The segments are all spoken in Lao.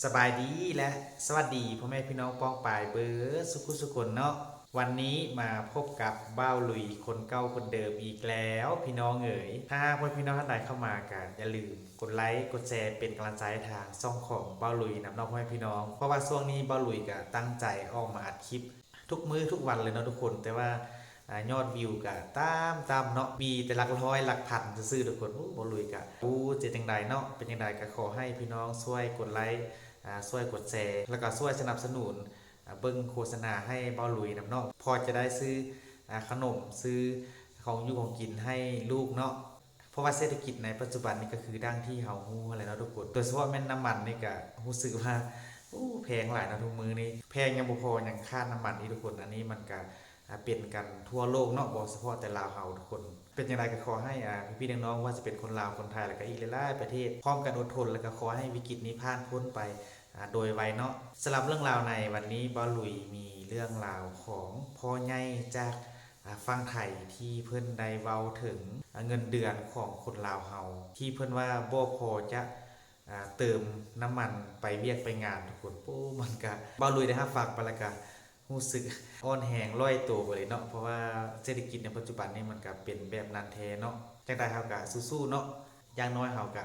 ສະບາຍດີ ແລະ ສະຫວັດດີພໍ່ແມ່ພີ່ນ້ອງປ້ອງປາຍເບິດສຸຂູສຸຄົນເນາະ. ວັນນີ້ມາພົບກັບບ່າວລຸຍຄົນເກົ່າຄົນເດີມອີກແລ້ວພີ່ນ້ອງເອີຍ. ຖ້າຫາກພໍ່ແມ່ພີ່ນ້ອງທ່ານໃດເຂົ້າມາກະຢ່າລືມກົດໄລກົດແຊເປັນກຳລັງໃຈໃຫ້ທາງຊ່ອງຂອງບ່າວລຸຍນຳເນາະພໍ່ແມ່ພີ່ນ້ອງ, ເພາະວ່າຊ່ວງນີ້ບ່າວລຸຍກະຕັ້ງໃຈອອກມາອັດຄລິບ ທຸກມື້ທຸກວັນເລີຍເນາະທຸກຄົນ, ແຕ່ວ່າ ອາ ຍອດວິວກະຕ່ຳໆເນາະ, ມີແຕ່ຫຼັກຮ້ອຍຫຼັກພັນຊື່ໆທຸກຄົນ. ໂອ້ ບ່າວລຸຍກະບໍ່ຮູ້ຈະຈັ່ງໃດເນາະ. ເປັນຈັ່ງໃດກະຂໍໃຫ້ພີ່ນ້ອງຊ່ວຍກົດໄລ ອາ ຊ່ວຍກົດແຊ ແລ້ວກະຊ່ວຍສະໜັບສະໜູນ ອາ ເບິ່ງໂຄສະນາໃຫ້ບ່າວລຸຍນຳເນາະ, ພໍຈະໄດ້ຊື້ ອາ ຂະໜົມ ຊື້ຂອງຢູ່ຂອງກິນໃຫ້ລູກເນາະ. ເພາະວ່າເສດຖະກິດໃນປັດຈຸບັນນີ້ກະຄືດັ່ງທີ່ເຮົາຮູ້ຫັ້ນແຫຼະເນາະທຸກຄົນ, ໂດຍສະເພາະແມ່ນນ້ຳມັນນີ້ກະຮູ້ສຶກວ່າ ໂອ້ ແພງຫຼາຍເນາະທຸກມື້ນີ້, ແພງຍັງບໍ່ພໍ ຍັງຂາດນ້ຳມັນອີກທຸກຄົນ. ອັນນີ້ມັນກະ ອາ ເປັນກັນທົ່ວໂລກເນາະ, ບໍ່ສະເພາະແຕ່ລາວເຮົາທຸກຄົນ. ເປັນຈັ່ງໃດກະຂໍໃຫ້ ອາ ພີ່ໆນ້ອງໆ ວ່າຈະເປັນຄົນລາວ ຄົນໄທ ແລ້ວກະອີກຫຼາຍໆປະເທດ ພ້ອມກັນອົດທົນ ແລ້ວກະຂໍໃຫ້ວິກິດນີ້ຜ່ານພົ້ນໄປ ອາ ໂດຍໄວເນາະ. ສຳລັບເລື່ອງລາວໃນວັນນີ້ ບ່າວລຸຍມີເລື່ອງລາວຂອງພໍ່ໃຫຍ່ຈາກ ອາ ຝັ່ງໄທ ທີ່ເພິ່ນໄດ້ເວົ້າເຖິງ ອາ ເງິນເດືອນຂອງຄົນລາວເຮົາ ທີ່ເພິ່ນວ່າບໍ່ພໍຈະ ອາ ເຕີມນ້ຳມັນໄປວຽກໄປງານທຸກຄົນ. ໂອ້ ມັນກະ ບ່າວລຸຍໄດ້ຮັບຟັງໄປແລ້ວກະຮູ້ສຶກອ່ອນແຮງລອຍໂຕໄປເລີຍເນາະ, ເພາະວ່າເສດຖະກິດໃນປັດຈຸບັນນີ້ມັນກະເປັນແບບນັ້ນແທ້ເນາະ. ຈັ່ງໃດເຮົາກະສູ້ໆເນາະ, ຢ່າງໜ້ອຍເຮົາກະ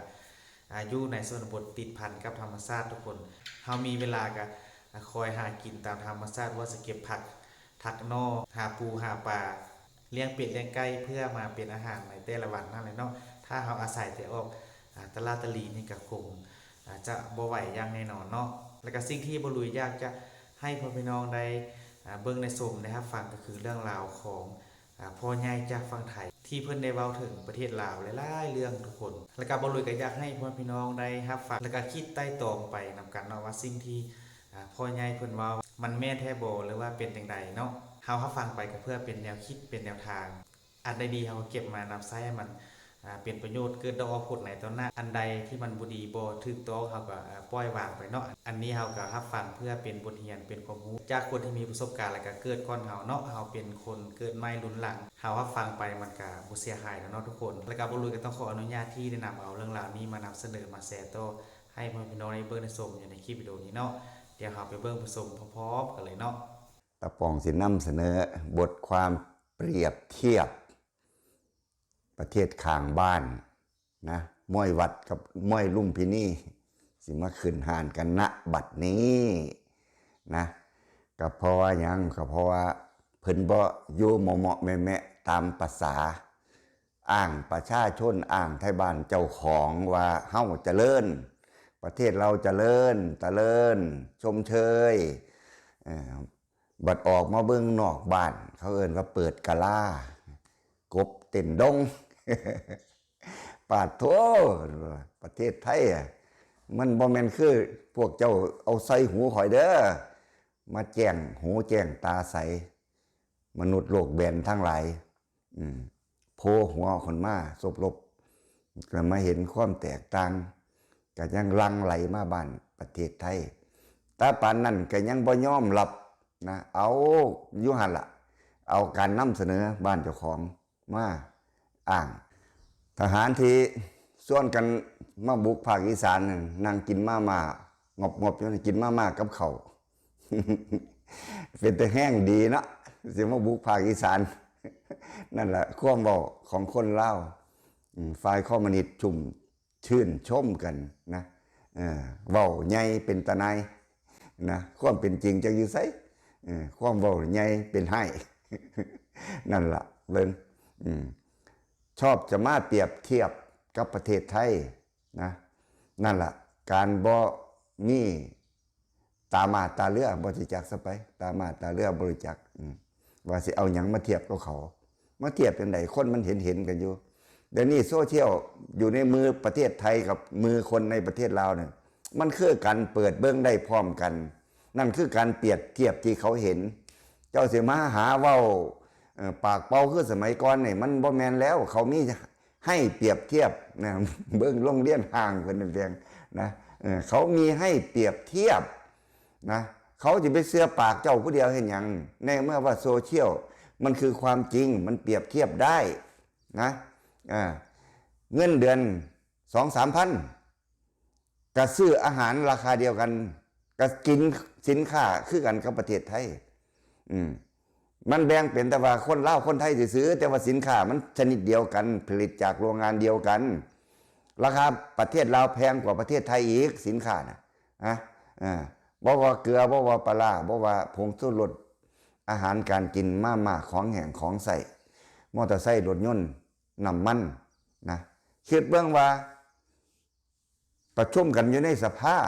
ອາ ຢູ່ໃນຊົນນະບົດ ຕິດພັນກັບທຳມະຊາດທຸກຄົນ. ເຮົາມີເວລາກະ ອາ ຄອຍຫາກິນຕາມທຳມະຊາດ, ບໍ່ວ່າຈະເກັບຜັກ ທັກໜໍ່ ຫາປູຫາປາ ລ້ຽງເປັດລ້ຽງໄກ່ ເພື່ອມາເປັນອາຫານໃນແຕ່ລະວັນນັ້ນແຫຼະເນາະ. ຖ້າເຮົາອາໄສແຕ່ອອກ ອາ ຕະຫຼາດຕະຫຼີ່ນີ້ກະຄົງ ອາ ຈະບໍ່ໄຫວຢ່າງແນ່ນອນເນາະ. ແລ້ວກະສິ່ງທີ່ບ່າວລຸຍຢາກຈະໃຫ້ພໍ່ແມ່ພີ່ນ້ອງໄດ້ ອາ ເບິ່ງໄດ້ຊົມໄດ້ຮັບຟັງ ກະຄືເລື່ອງລາວຂອງ ອາ ພໍ່ໃຫຍ່ຈາກຝັ່ງໄທ ທີ່ເພິ່ນໄດ້ເວົ້າເຖິງປະເທດລາວຫຼາຍໆເລື່ອງທຸກຄົນ. ແລ້ວກະບ່າວລຸຍກະຢາກໃຫ້ພໍ່ແມ່ພີ່ນ້ອງໄດ້ຮັບຟັງ ແລ້ວກະຄິດໄຕ່ຕອງໄປນຳກັນເນາະ ວ່າສິ່ງທີ່ ອາ ພໍ່ໃຫຍ່ເພິ່ນເວົ້າ ມັນແມ່ນແທ້ບໍ່ ຫຼືວ່າເປັນຈັ່ງໃດເນາະ. ເຮົາຮັບຟັງໄປກະເພື່ອເປັນແນວຄິດ ເປັນແນວທາງ, ອັນໃດດີເຮົາກະເກັບມານຳໃຊ້ໃຫ້ມັນ ອາ ເປັນປະໂຫຍດ ເກີດດອກອອກຜົນໃນຕໍ່ໜ້າ. ອັນໃດທີ່ມັນບໍ່ດີ ບໍ່ຖືກຕ້ອງ ເຮົາກະ ອາ ປ່ອຍວາງໄປເນາະ. ອັນນີ້ເຮົາກະຮັບຟັງເພື່ອເປັນບົດຮຽນ ເປັນຄວາມຮູ້ຈາກຄົນທີ່ມີປະສົບການ ແລ້ວກະເກີດກ່ອນເຮົາເນາະ, ເຮົາເປັນຄົນເກີດໃໝ່ລຸນຫຼັງ. ເຮົາຮັບຟັງໄປມັນກະບໍ່ເສຍຫາຍດອກເນາະທຸກຄົນ. ແລ້ວກະບ່າວລຸຍກະຕ້ອງຂໍອະນຸຍາດທີ່ໄດ້ນຳເອົາເລື່ອງລາວນີ້ມານຳສະເໜີ ມາແຊຕໍ່ໃຫ້ພໍ່ແມ່ພີ່ນ້ອງໄດ້ເບິ່ງໄດ້ຊົມຢູ່ໃນຄລິບວິດີໂອນີ້ເນາະ. ດຽວເຮົາໄປເບິ່ງໄປຊົມພ້ອມໆກັນເລີຍເນາະ. ຕາປອງຊິນຳສະເໜີບົດຄວາມປຽບທຽບປະເທດຂ້າງບ້ານນະ, ມວຍວັດກັບມວຍລຸມພິນີ ຊິມາຂຶ້ນຮ້ານກັນນະບັດນີ້ນະ. ກະເພາະວ່າຫຍັງ? ກະເພາະວ່າເພິ່ນບໍ່ຢູ່ເໝາະໆແມະໆຕາມປະສາ ອ້າງປະຊາຊົນ ອ້າງໄທບ້ານເຈົ້າຂອງວ່າເຮົາຈະເລີນ, ປະເທດລາວຈະເລີນ, ຕະເລີນ, ຊົມເຊີຍ. ເອີ ບັດອອກມາເບິ່ງນອກບ້ານ ເຂົາເອີ້ນວ່າເປີດກະລາ, ກົບເຕັ້ນດົງ. ປາດໂທ້! ປະເທດໄທ ມັນບໍ່ແມ່ນຄືພວກເຈົ້າເອົາໃສ່ຫູຂ້ອຍເດີ້, ມາແຈ້ງຫູແຈ້ງຕາໃສ່ ມະນຸດໂລກແບນທັງຫຼາຍ ອືມ ໂພຫົວຂຶ້ນມາສົບລົບ ກະມາເຫັນຄວາມແຕກຕ່າງ ກະຍັງຫຼັ່ງໄຫຼມາບ້ານປະເທດໄທ. ແຕ່ປານນັ້ນກະຍັງບໍ່ຍອມຮັບນະ, ເອົາຢູ່ຫັ້ນລະ ເອົາການນຳສະເໜີບ້ານເຈົ້າຂອງມາອ້າງ. ທະຫານທີ່ຊວນກັນມາບຸກພາກອີສານນັ້ນ ນັ່ງກິນມາມ່າງອບໆຢູ່ ກິນມາມ່າກັບເຂົ້າ. ເປັນຕາແຮງດີເນາະ ຊິມາບຸກພາກອີສານ. ນັ້ນລະຄວາມເວົ້າຂອງຄົນລາວ ອືມ ຝ່າຍຄອມມູນິດຊຸ່ມຊື່ນຊົມກັນນະ. ເອີ ເວົ້າໃຫຍ່ເປັນຕາໜ່າຍນະ, ຄວາມເປັນຈິງຈັກຢູ່ໃສ? ເອີ ຄວາມເວົ້າໃຫຍ່ເປັນຮ້າຍ. ນັ້ນລະເບິ່ງ ອືມ ຊອບຈະມາປຽບທຽບກັບປະເທດໄທນະ. ນັ້ນລະ ການບໍ່ມີ ຕາມາດຕາເຫຼືອບໍ່ຮູ້ຈັກຊະໄປ, ຕາມາດຕາເຫຼືອບໍ່ຮູ້ຈັກ ອືມ ວ່າຊິເອົາຫຍັງມາທຽບກັບເຂົາ. ມາທຽບຈັ່ງໃດ? ຄົນມັນເຫັນໆກັນຢູ່. ດຽວນີ້ໂຊຊຽວຢູ່ໃນມືປະເທດໄທກັບມືຄົນໃນປະເທດລາວນີ້ ມັນຄືກັນ, ເປີດເບິ່ງໄດ້ພ້ອມກັນ. ນັ້ນຄືການປຽບທຽບທີ່ເຂົາເຫັນ. ເຈົ້າຊິມາຫາເວົ້າ ເອີ ປາກເປົ່າຄືສະໄໝກ່ອນນີ້ ມັນບໍ່ແມ່ນແລ້ວ. ເຂົາມີ ໃຫ້ປຽບທຽບນະ, ເບິ່ງໂຮງຮຽນຮ້າງເພິ່ນແບງນະ, ເອີ ເຂົາມີໃຫ້ປຽບທຽບນະ. ເຂົາຈະໄປເຊື່ອປາກເຈົ້າຜູ້ດຽວເຮັດຫຍັງ? ໃນເມື່ອວ່າໂຊຊຽວມັນຄືຄວາມຈິງ, ມັນປຽບທຽບໄດ້ນະ. ເອີ ເງິນເດືອນສອງສາມພັນ ແຕ່ ກະຊື້ອາຫານລາຄາດຽວກັນ ກະກິນສິນຄ້າຄືກັນກັບປະເທດໄທ. ອືມ ມັນແບ່ງເປັນແຕ່ວ່າຄົນລາວຄົນໄທຊື່ໆ ແຕ່ວ່າສິນຄ້າມັນຊະນິດດຽວກັນ ຜະລິດຈາກໂຮງງານດຽວກັນ. ລາຄາປະເທດລາວແພງກວ່າປະເທດໄທອີກ ສິນຄ້ານະ ນະ ເອີ ບໍ່ວ່າເກືອ ບໍ່ວ່າປາຫຼ້າ ບໍ່ວ່າຜົງຊູລົດ ອາຫານການກິນ ມາມ່າ ຂອງແຫ້ງ ຂອງໃຊ້ ມໍເຕີໄຊ ລົດຍົນ ນ້ຳມັນນະ. ຄິດເບິ່ງວ່າປະຊຸມກັນຢູ່ໃນສະພາ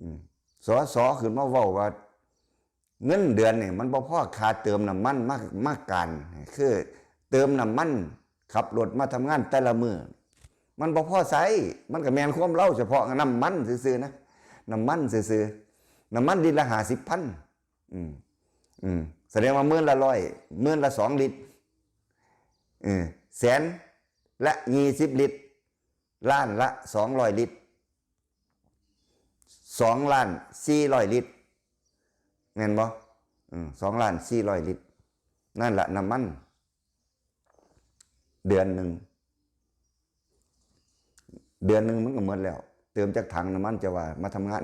ອືມ ສສ ຂຶ້ນມາເວົ້າວ່າ ເງິນເດືອນນີ້ມັນບໍ່ພໍຄ່າເຕີມນ້ຳມັນມາ ມາການ ຄືເຕີມນ້ຳມັນຂັບລົດມາທຳງານແຕ່ລະມື້ ມັນບໍ່ພໍໃຊ້. ມັນກະແມ່ນຄວາມລາວສະເພາະນ້ຳມັນຊື່ໆນະ ນ້ຳມັນຊື່ໆ ນ້ຳມັນລິດລະຫ້າສິບພັນ. ອືມ ອືມ ສະແດງວ່າໝື່ນລະຮ້ອຍ ໝື່ນລະສອງລິດ ເອີ ແສນລະຊາວລິດ ລ້ານລະສອງຮ້ອຍລິດ ສອງລ້ານສີ່ຮ້ອຍລິດ ແມ່ນບໍ່? ເອີ ສອງລ້ານສີ່ຮ້ອຍລິດ ນັ້ນລະນ້ຳມັນ ເດືອນໜຶ່ງ ເດືອນໜຶ່ງມັນກະໝົດແລ້ວ. ເຕີມຈັກຖັງນ້ຳມັນ ເຈົ້າວ່າມາທຳງານ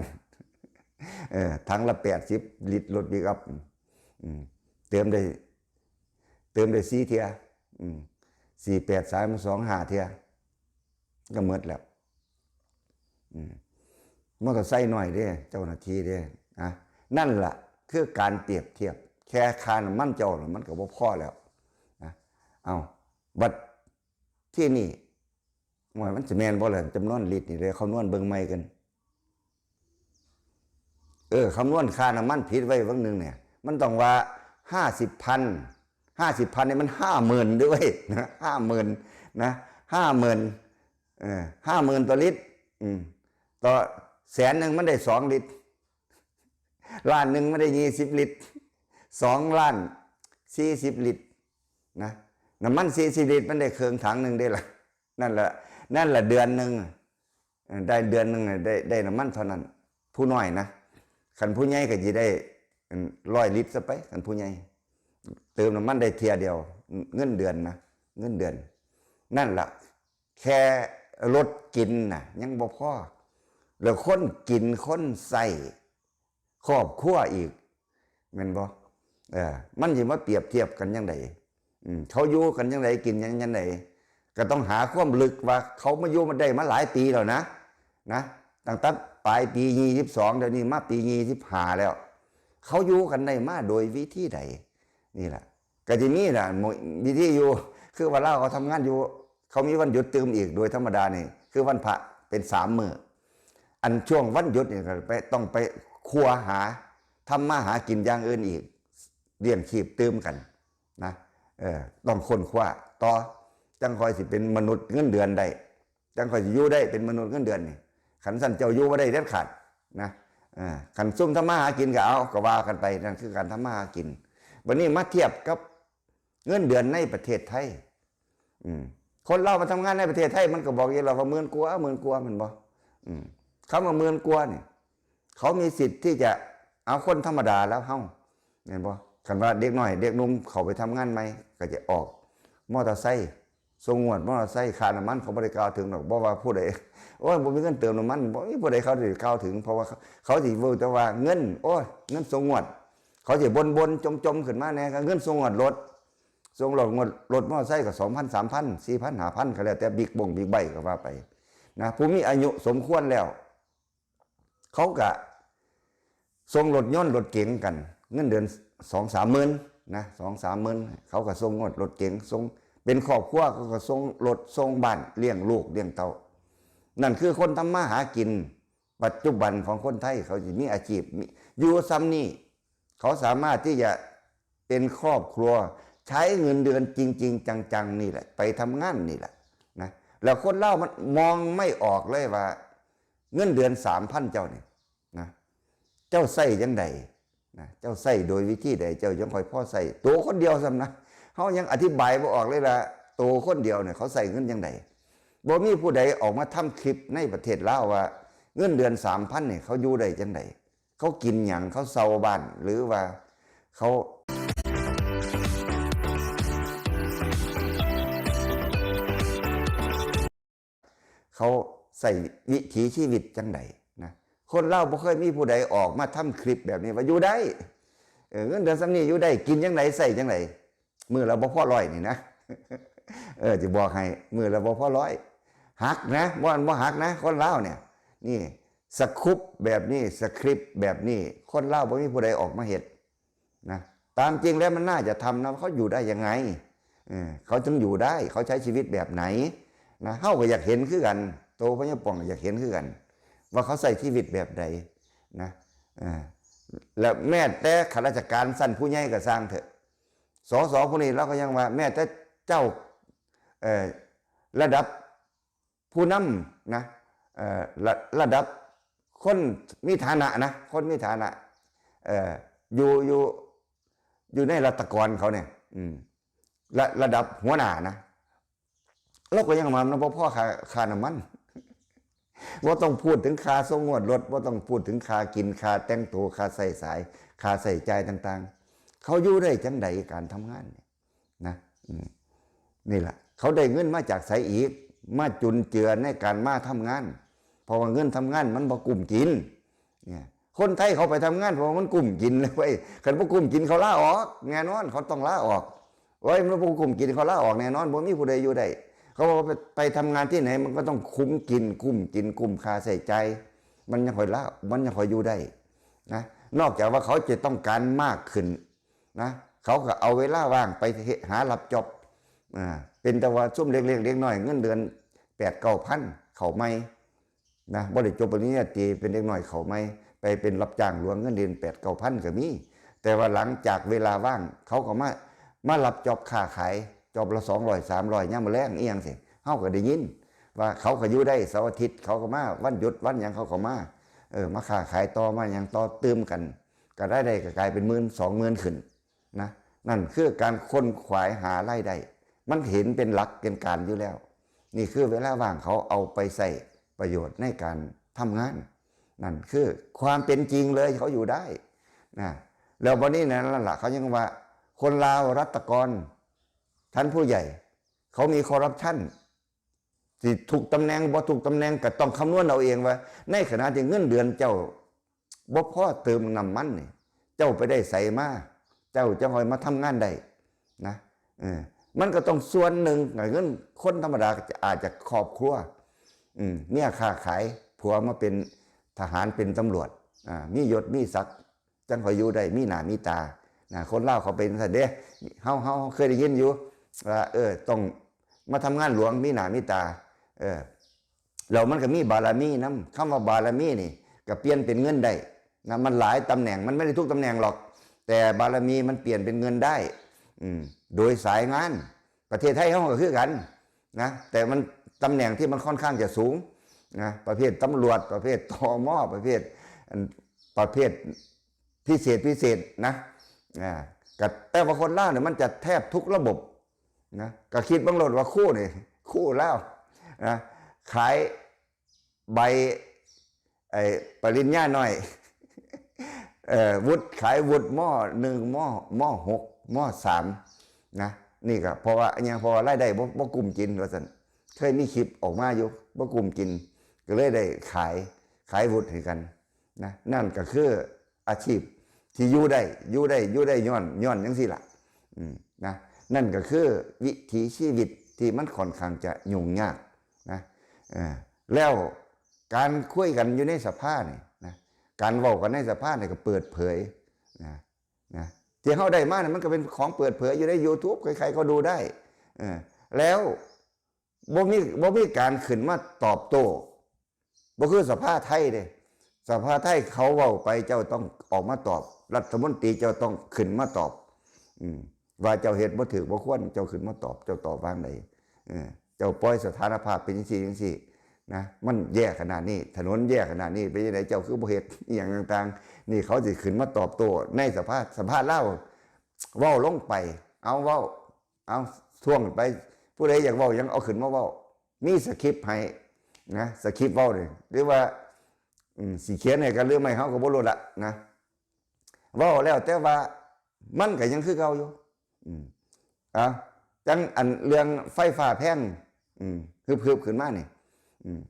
ເອີ ຖັງລະແປດສິບລິດ ລົດປິກອັບ ອືມ ເຕີມໄດ້ ເຕີມໄດ້ສີ່ເທື່ອ ອືມ ສີ່ ແປດ ສາມ ສອງ ຫ້າເທື່ອ ກະໝົດແລ້ວ. ອືມ ມໍເຕີໄຊໜ້ອຍເດ້ ເຈົ້າໜ້າທີ່ເດ້ ນະ. ນັ້ນລະຄືການປຽບທຽບ ແຄ່ຄ່ານ້ຳມັນເຈົ້າລະມັນກະບໍ່ພໍແລ້ວນະ. ເອົ້າ ບັດທີນີ້ ໂອ້ຍ ມັນຊິແມ່ນບໍ່ລະ ຈຳນວນລິດນີ້ ໄດ້ຄຳນວນເບິ່ງໃໝ່ກັນ. ເອີ ຄຳນວນຄ່ານ້ຳມັນຜິດໄວ້ຫວ່າງໜຶ່ງເນີ້ຍ ມັນຕ້ອງວ່າຫ້າສິບພັນ ຫ້າສິບພັນນີ້ມັນຫ້າໝື່ນເດີ້ເວີຍ ນະ ຫ້າໝື່ນນະ ຫ້າໝື່ນ ເອີ ຫ້າໝື່ນຕໍ່ລິດ ອືມ ຕໍ່ແສນໜຶ່ງມັນໄດ້ສອງລິດ ລ້ານໜຶ່ງມັນໄດ້ຊາວລິດ ສອງລ້ານສີ່ສິບລິດນະ. ນ້ຳມັນສີ່ສິບລິດມັນໄດ້ເຄິ່ງຖັງໜຶ່ງເດ້ລະ. ນັ້ນລະ ນັ້ນລະເດືອນໜຶ່ງ ເອີ ໄດ້ເດືອນໜຶ່ງໄດ້ ໄດ້ນ້ຳມັນເທົ່ານັ້ນ ຜູ້ນ້ອຍນະ. ຄັນຜູ້ໃຫຍ່ກະຊິໄດ້ ອັນ ຮ້ອຍລິດຊະໄປ ຄັນຜູ້ໃຫຍ່ ເຕີມນ້ຳມັນໄດ້ເທື່ອດຽວ ເງິນເດືອນນະ ເງິນເດືອນ. ນັ້ນລະ ແຄ່ລົດກິນນະຍັງບໍ່ພໍ ແລ້ວຄົນກິນຄົນໃຊ້ ຄອບຄົວອີກ ແມ່ນບໍ່? ເອີ ມັນຊິມາປຽບທຽບກັນຈັ່ງໃດ? ອືມ ເຂົາຢູ່ກັນຈັ່ງໃດ ກິນຫຍັງຈັ່ງໃດ? ກະຕ້ອງຫາຄວາມເລິກວ່າເຂົາມາຢູ່ມາໄດ້ມາຫຼາຍປີແລ້ວນະ ນະ ຕັ້ງແຕ່ປາຍປີຊາວສອງ ດຽວນີ້ມາປີຊາວຫ້າແລ້ວ ເຂົາຢູ່ກັນໄດ້ມາໂດຍວິທີໃດ? ນີ້ລະ ກະຊິມີລະ ວິທີຢູ່ ຄືວ່າລາວເຂົາທຳງານຢູ່ ເຂົາມີວັນຢຸດຕື່ມອີກ ໂດຍທຳມະດານີ້ຄືວັນພະເປັນສາມມື້. ອັນຊ່ວງວັນຢຸດນີ້ກະໄປ ຕ້ອງໄປຄົວຫາ ທຳມາຫາກິນຢ່າງອື່ນອີກ ລ້ຽງຊີບຕື່ມກັນນະ. ເອີ ຕ້ອງຄົ້ນຄວ້າຕໍ່ ຈັ່ງຄ່ອຍຊິເປັນມະນຸດເງິນເດືອນໄດ້ ຈັ່ງຄ່ອຍຊິຢູ່ໄດ້ເປັນມະນຸດເງິນເດືອນນີ້. ຄັນຊັ້ນເຈົ້າຢູ່ບໍ່ໄດ້ເດັດຂາດນະ. ເອີ ຄັນຊຸມທຳມາຫາກິນກະເອົາ ກະວ່າກັນໄປ ນັ້ນຄືການທຳມາຫາກິນ. ບັດນີ້ມາທຽບກັບເງິນເດືອນໃນປະເທດໄທ ອືມ ຄົນລາວມາທຳງານໃນປະເທດໄທ ມັນກະບອກຢູ່ແລ້ວວ່າໝື່ນກວ່າ ໝື່ນກວ່າ ແມ່ນບໍ່? ອືມ ຄຳວ່າໝື່ນກວ່ານີ້ ເຂົາມີສິດທີ່ຈະເອົາຄົນທຳມະດາແລ້ວເຮົາ ແມ່ນບໍ່? ຄັນວ່າເດັກນ້ອຍເດັກໜຸ່ມເຂົ້າໄປທຳງານໃໝ່ ກະຈະອອກມໍເຕີໄຊ ສົ່ງງວດມໍເຕີໄຊ ຄ່ານ້ຳມັນເຂົາບໍ່ໄດ້ກ່າວເຖິງດອກ ບໍ່ວ່າຜູ້ໃດ ໂອ້ຍ ບໍ່ມີເງິນເຕີມນ້ຳມັນ ບໍ່ມີຜູ້ໃດເຂົາຊິກ່າວເຖິງ ເພາະວ່າເຂົາຊິເວົ້າແຕ່ວ່າເງິນ ໂອ້ຍ ເງິນສົ່ງງວດ ເຂົາຊິບົ່ນໆຈົ່ມໆຂຶ້ນມາແດ່ ກະເງິນສົ່ງງວດລົດ ສົ່ງລົດ ງວດລົດມໍເຕີໄຊກະສອງພັນ ສາມພັນ ສີ່ພັນ ຫ້າພັນ ກະແລ້ວແຕ່ ບິກບົ້ງບິກໄບກະວ່າໄປນະ. ຜູ້ມີອາຍຸສົມຄວນແລ້ວ ເຂົາກະສົ່ງລົດຍົນລົດເກັງກັນ ເງິນເດືອນສອງສາມໝື່ນນະ ສອງສາມໝື່ນ ເຂົາກະສົ່ງລົດເກັງ ສົ່ງເປັນຄອບຄົວ ເຂົາກະສົ່ງລົດສົ່ງບ້ານ ລ້ຽງລູກລ້ຽງເຕົ້າ. ນັ້ນຄືຄົນທຳມາຫາກິນປັດຈຸບັນຂອງຄົນໄທ ເຂົາຊິມີອາຊີບມີຢູ່ຊ່ຳນີ້ ເຂົາສາມາດທີ່ຈະເປັນຄອບຄົວ ໃຊ້ເງິນເດືອນຈິງໆຈັງໆນີ້ແຫຼະ ໄປທຳງານນີ້ແຫຼະນະ. ແລ້ວຄົນລາວມັນມອງໄມ່ອອກເລີຍວ່າ ເງິນເດືອນສາມພັນເຈົ້ານີ້ນະ ເຈົ້າໃຊ້ຈັ່ງໃດນະ ເຈົ້າໃຊ້ໂດຍວິທີໃດ ເຈົ້າຈັ່ງຄ່ອຍພໍໃຊ້ ໂຕຄົນດຽວຊ້ຳນະ. ເຮົາຍັງອະທິບາຍບໍ່ອອກເລີຍວ່າ ໂຕຄົນດຽວນີ້ເຂົາໃຊ້ເງິນຈັ່ງໃດ. ບໍ່ມີຜູ້ໃດອອກມາທຳຄລິບໃນປະເທດລາວວ່າ ເງິນເດືອນສາມພັນນີ້ເຂົາຢູ່ໄດ້ຈັ່ງໃດ ເຂົາກິນຫຍັງ ເຂົາເຊົ່າບ້ານ ຫຼືວ່າເຂົາ ເຂົາ ໃຊ້ວິຖີຊີວິດຈັ່ງໃດນະ. ຄົນລາວບໍ່ເຄີຍມີຜູ້ໃດອອກມາທຳຄລິບແບບນີ້ວ່າຢູ່ໄດ້ ເອີ ເງິນເດືອນສ່ຳນີ້ຢູ່ໄດ້ ກິນຈັ່ງໃດ ໃຊ້ຈັ່ງໃດ ມື້ລະບໍ່ພໍຮ້ອຍນີ້ນະ. ເອີ ຈະບອກໃຫ້ ມື້ລະບໍ່ພໍຮ້ອຍ ຫັກນະ ບໍ່ ບໍ່ຫັກນະ ຄົນລາວນີ້. ນີ້ສະຄຸບແບບນີ້ ສະຄຣິບແບບນີ້ ຄົນລາວບໍ່ມີຜູ້ໃດອອກມາເຮັດ ນະ. ຕາມຈິງແລ້ວມັນໜ້າຈະທຳນະ ເຂົາຢູ່ໄດ້ຍັງໄງ ເອີ ເຂົາຈຶ່ງຢູ່ໄດ້ ເຂົາໃຊ້ຊີວິດແບບໃດນະ. ເຮົາກໍຢາກເຫັນຄືກັນ ໂຕພະຍາປ່ອງກໍຢາກເຫັນຄືກັນ ວ່າເຂົາໃຊ້ຊີວິດແບບໃດນະ. ເອີ ແລະແມ້ແຕ່ຂ້າລາຊະການຊັ້ນຜູ້ໃຫຍ່ກໍຊ່າງເຖາະ ສສ ຜູ້ນີ້ລາວກໍຍັງວ່າ ແມ້ແຕ່ເຈົ້າ ເອີ ລະດັບ ຜູ້ນຳນະ ເອີ ລະ ລະດັບຄົນມີຖານະນະ ຄົນມີຖານະ ເອີ ຢູ່ ຢູ່ ຢູ່ໃນລັດຖະກອນເຂົານີ້ ອືມ ລະ ລະດັບຫົວໜ້ານະ ລາວກໍຍັງວ່າມັນບໍ່ພໍຄ່າ ຄ່ານ້ຳມັນ ບໍ່ຕ້ອງພູດເຖິງຄ່າສົ່ງງວດລົດ ບໍ່ຕ້ອງພູດເຖິງຄ່າກິນ ຄ່າແຕ່ງໂຕ ຄ່າໃຊ້ສາຍ ຄ່າໃຊ້ຈ່າຍຕ່າງໆ ເຂົາຢູ່ໄດ້ຈັ່ງໃດ ການທຳງານນີ້ ນະ ອືມ ນີ້ລະ ເຂົາໄດ້ເງິນມາຈາກໃສອີກ ມາຈຸນເຈືອໃນການມາທຳງານ ເພາະວ່າເງິນທຳງານມັນບໍ່ກຸ້ມກິນ. ເອີ ຄົນໄທເຂົາໄປທຳງານ ເພາະວ່າມັນກຸ້ມກິນເລີຍເວີ້ຍ ຄັນບໍ່ກຸ້ມກິນເຂົາລາອອກ ແນ່ນອນ ເຂົາຕ້ອງລາອອກ. ໂອ້ຍ ມັນບໍ່ກຸ້ມກິນ ເຂົາລາອອກແນ່ນອນ ບໍ່ມີຜູ້ໃດຢູ່ໄດ້. ເຂົາບອກວ່າໄປ ໄປທຳງານທີ່ໃຫນ ມັນກໍຕ້ອງຄຸມກິນ ກຸ້ມກິນ ກຸ້ມຄ່າໃຊ້ຈ່າຍ ມັນຍັງຄ່ອຍລາ ມັນຍັງຄ່ອຍຢູ່ໄດ້ນະ. ນອກຈາກວ່າເຂົາຈະຕ້ອງການມາກຂຶ້ນ ນະ ເຂົາກໍເອົາເວລາວ່າງໄປເຮັດ ຫາຮັບຈັອບ ອາ ເປັນແຕ່ວ່າຊຸມເລັກໆ ເດັກນ້ອຍເງິນເດືອນແປດເກົ້າພັນເຂົ້າໃໝ່ນະ ບໍ່ໄດ້ຈົບປະລິນຍາຕີ ເປັນເດັກນ້ອຍເຂົ້າໃໝ່ ໄປເປັນຮັບຈ້າງຫຼວງເງິນເດືອນແປດເກົ້າພັນກໍມີ. ແຕ່ວ່າຫຼັງຈາກເວລາວ່າງ ເຂົາກໍມາ ມາຮັບຈັອບຄ້າຂາຍ ຈັອບລະສອງຮ້ອຍ ສາມຮ້ອຍ ຍາມມື້ແລງອີ່ຫຍັງຊີ້ ເຮົາກໍໄດ້ຍິນວ່າເຂົາກໍຢູ່ໄດ້ ເສົາອາທິດເຂົາກໍມາ ວັນຢຸດວັນຫຍັງເຂົາກໍມາ ເອີ ມາຄ້າຂາຍຕໍ່ ມາຫຍັງຕໍ່ ຕື່ມກັນ ກໍລາຍໄດ້ກໍກາຍເປັນໝື່ນ ສອງໝື່ນຂຶ້ນນະ. ນັ້ນຄືການຂົນຂວາຍຫາລາຍໄດ້ ມັນເຫັນເປັນຫຼັກເປັນການຢູ່ແລ້ວ. ນີ້ຄືເວລາວ່າງເຂົາເອົາໄປໃຊ້ປະໂຫຍດໃນການທຳງານ. ນັ້ນຄືຄວາມເປັນຈິງເລີຍ ເຂົາຢູ່ໄດ້ນະ. ແລ້ວບັດນີ້ນັ້ນລະ ເຂົາຍັງວ່າຄົນລາວລັດຖະກອນ ທ່ານຜູ້ໃຫຍ່ ເຂົາມີຄໍຣັບຊັນ ຊິທຸກຕຳແໜ່ງ ບໍ່ທຸກຕຳແໜ່ງ ກໍຕ້ອງຄຳນວນເອົາເອງວ່າ ໃນຂະນະທີ່ເງິນເດືອນເຈົ້າບໍ່ພໍເຕີມນ້ຳມັນນີ້ ເຈົ້າໄປໄດ້ໃສມາ ເຈົ້າຈັ່ງຄ່ອຍມາທຳງານໄດ້ນະ. ເອີ ມັນກໍຕ້ອງສ່ວນໜຶ່ງ ເງິນຄົນທຳມະດາກໍອາດຈະຄອບຄົວ ອືມ ເມຍຄ້າຂາຍ ຜົວມາເປັນທະຫານ ເປັນຕຳຫຼວດ ອາ ມີຍົດມີສັກ ຈັ່ງຄ່ອຍຢູ່ໄດ້ ມີໜ້າມີຕານະ. ຄົນລາວເຂົາເປັນຈັ່ງຊັ້ນເດ້ ເຮົາ ເຮົາເຄີຍໄດ້ຍິນຢູ່ວ່າ ເອີ ຕ້ອງມາທຳງານຫຼວງ ມີໜ້າມີຕາ ເອີ ແລ້ວມັນກໍມີບາລະມີນຳ. ຄຳວ່າບາລະມີນີ້ກໍປ່ຽນເປັນເງິນໄດ້ນະ ມັນຫຼາຍຕຳແໜ່ງ ມັນບໍ່ໄດ້ທຸກຕຳແໜ່ງຫຼອກ ແຕ່ບາລະມີມັນປ່ຽນເປັນເງິນໄດ້ ອືມ ໂດຍສາຍງານ. ປະເທດໄທເຮົາກໍຄືກັນນະ ແຕ່ມັນຕຳແໜ່ງທີ່ມັນຄ່ອນຂ້າງຈະສູງນະ ປະເພດຕຳຫຼວດ ປະເພດ ຕມ ປະເພດ ອັນ ປະເພດພິເສດ ພິເສດນະ ອາ ກໍແຕ່ວ່າຄົນລາວນີ້ມັນຈະແທບທຸກລະບົບນະ. ກໍຄິດເບິ່ງໂລດວ່າຄູນີ້ ຄູລາວນະ ຂາຍໃບ ໄອ້ປະລິນຍານ້ອຍ ເອີ ວຸດ ຂາຍວຸດ ມໍໜຶ່ງ ມໍ ມໍຫົກ ມໍສາມນະ. ນີ້ກໍເພາະວ່າຫຍັງ? ເພາະວ່າລາຍໄດ້ບໍ່ ບໍ່ກຸ້ມກິນວ່າຊັ້ນ. ເຄີຍມີຄລິບອອກມາຢູ່ ບໍ່ກຸ້ມກິນ ກໍເລີຍໄດ້ຂາຍ ຂາຍວຸດໃຫ້ກັນນະ. ນັ້ນກໍຄືອາຊີບທີ່ຢູ່ໄດ້ ຢູ່ໄດ້ ຢູ່ໄດ້ຍ້ອນ ຍ້ອນຈັ່ງຊີ້ລະ ອືມ ນະ. ນັ້ນກໍຄືວິຖີຊີວິດທີ່ມັນຄ່ອນຂ້າງຈະຫຍຸ້ງຍາກນະ. ເອີ ແລ້ວ ການຄຸຍກັນຢູ່ໃນສະພານີ້ນະ ການເວົ້າກັນໃນສະພານີ້ກໍເປີດເຜີຍນະ ນະ ທີ່ເຮົາໄດ້ມານີ້ ມັນກໍເປັນຂອງເປີດເຜີຍຢູ່ໃນ YouTube ໃຄໆກໍດູໄດ້. ເອີ ແລ້ວບໍ່ມີ ບໍ່ມີການຂຶ້ນມາຕອບໂຕ້ ບໍ່ຄືສະພາໄທເດ້. ສະພາໄທເຂົາເວົ້າໄປ ເຈົ້າຕ້ອງອອກມາຕອບ ລັດຖະມົນຕີເຈົ້າຕ້ອງຂຶ້ນມາຕອບ ອືມ ວ່າເຈົ້າເຮັດບໍ່ຖືກບໍ່ຄວນ ເຈົ້າຂຶ້ນມາຕອບ ເຈົ້າຕອບວ່າໃດ? ເອີ ເຈົ້າປ່ອຍສະຖານະພາບເປັນຈັ່ງຊີ້ຈັ່ງຊີ້ນະ ມັນແຍ່ຂະໜາດນີ້ ຖະໜົນແຍ່ຂະໜາດນີ້ ເປັນຈັ່ງໃດ ເຈົ້າຄືບໍ່ເຮັດ ອີ່ຫຍັງຕ່າງໆ ນີ້ເຂົາຊິຂຶ້ນມາຕອບໂຕ້ໃນສະພາ ສະພາລາວ ເວົ້າລົງໄປ ເອົາເວົ້າ ເອົາ ທ້ວງໄປ ຜູ້ໃດຢາກເວົ້າຫຍັງເອົາຂຶ້ນມາເວົ້າ ມີສະຄຣິບໃຫ້ນະ ສະຄຣິບເວົ້ານີ້ ຫຼືວ່າ ອືມ ຊິຂຽນໃຫ້ກັນຫຼືໄມ່ ເຮົາກໍບໍ່ຮູ້ລະນະ. ເວົ້າແລ້ວ ແຕ່ວ່າມັນກໍຍັງຄືເກົ່າຢູ່ ອືມ ເອົາ ຈັ່ງອັນເລື່ອງໄຟຟ້າແພງ ອືມ ຮຶບໆຂຶ້ນມານີ້ ອືມ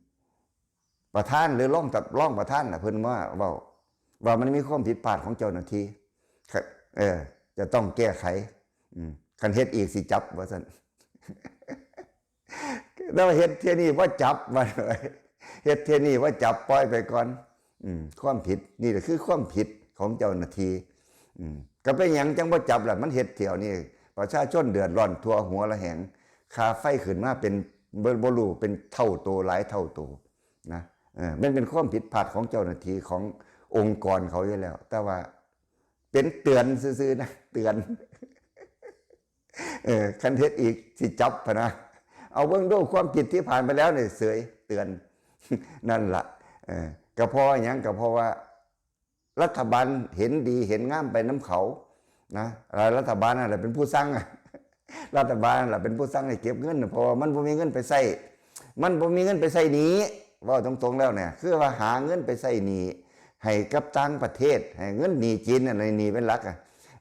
ປະທານ ຫຼື ຮອງ ຮອງປະທານນະ ເພິ່ນມາເວົ້າວ່າມັນມີຄວາມຜິດພາດຂອງເຈົ້າໜ້າທີ່ ເອີ ຈະຕ້ອງແກ້ໄຂ ອືມ ຄັນເຮັດອີກຊິຈັບ ວ່າຊັ້ນ. ແຕ່ວ່າເຮັດເທື່ອນີ້ບໍ່ຈັບ ວ່າ ເຮັດເທື່ອນີ້ບໍ່ຈັບ ປ່ອຍໄປກ່ອນ. ອືມ ຄວາມຜິດ ນີ້ແຫຼະຄືຄວາມຜິດຂອງເຈົ້າໜ້າທີ່. ອືມ ກໍເປັນຫຍັງຈັ່ງບໍ່ຈັບລະ? ມັນເຮັດຖ້ຽວນີ້ປະຊາຊົນເດືອດຮ້ອນທົ່ວຫົວລະແຫງ, ຄ່າໄຟຂຶ້ນມາເປັນ ບໍ່ ບໍ່ຮູ້ເປັນເທົ່າໂຕ ຫຼາຍເທົ່າໂຕນະ. ເອີ ມັນເປັນຄວາມຜິດພາດຂອງເຈົ້າໜ້າທີ່ຂອງອົງກອນເຂົາຢູ່ແລ້ວ, ແຕ່ວ່າເປັນເຕືອນຊື່ໆນະ ເຕືອນ. ເອີ ຄັນເຮັດອີກຊິຈັບພະນະ. ເອົາເບິ່ງດູຄວາມຜິດທີ່ຜ່ານໄປແລ້ວນີ້ເສີຍ ເຕືອນ. ນັ້ນລະ ເອີ ກໍເພາະຫຍັງ? ກໍເພາະວ່າລັດຖະບານເຫັນດີເຫັນງາມໄປນຳເຂົານະ, ລັດຖະບານນັ້ນແຫຼະເປັນຜູ້ສັ່ງ ລັດຖະບານນັ້ນແຫຼະເປັນຜູ້ສັ່ງໃຫ້ເກັບເງິນ ເພາະວ່າມັນບໍ່ມີເງິນໄປໃຊ້ ມັນບໍ່ມີເງິນໄປໃຊ້ໜີ້. ເວົ້າຕົງໆແລ້ວນີ້ ຄືວ່າຫາເງິນໄປໃຊ້ໜີ້ໃຫ້ກັບຕ່າງປະເທດ ໃຫ້ເງິນໜີ້ຈີນນັ້ນ ໜີ້ເປັນຫຼັກ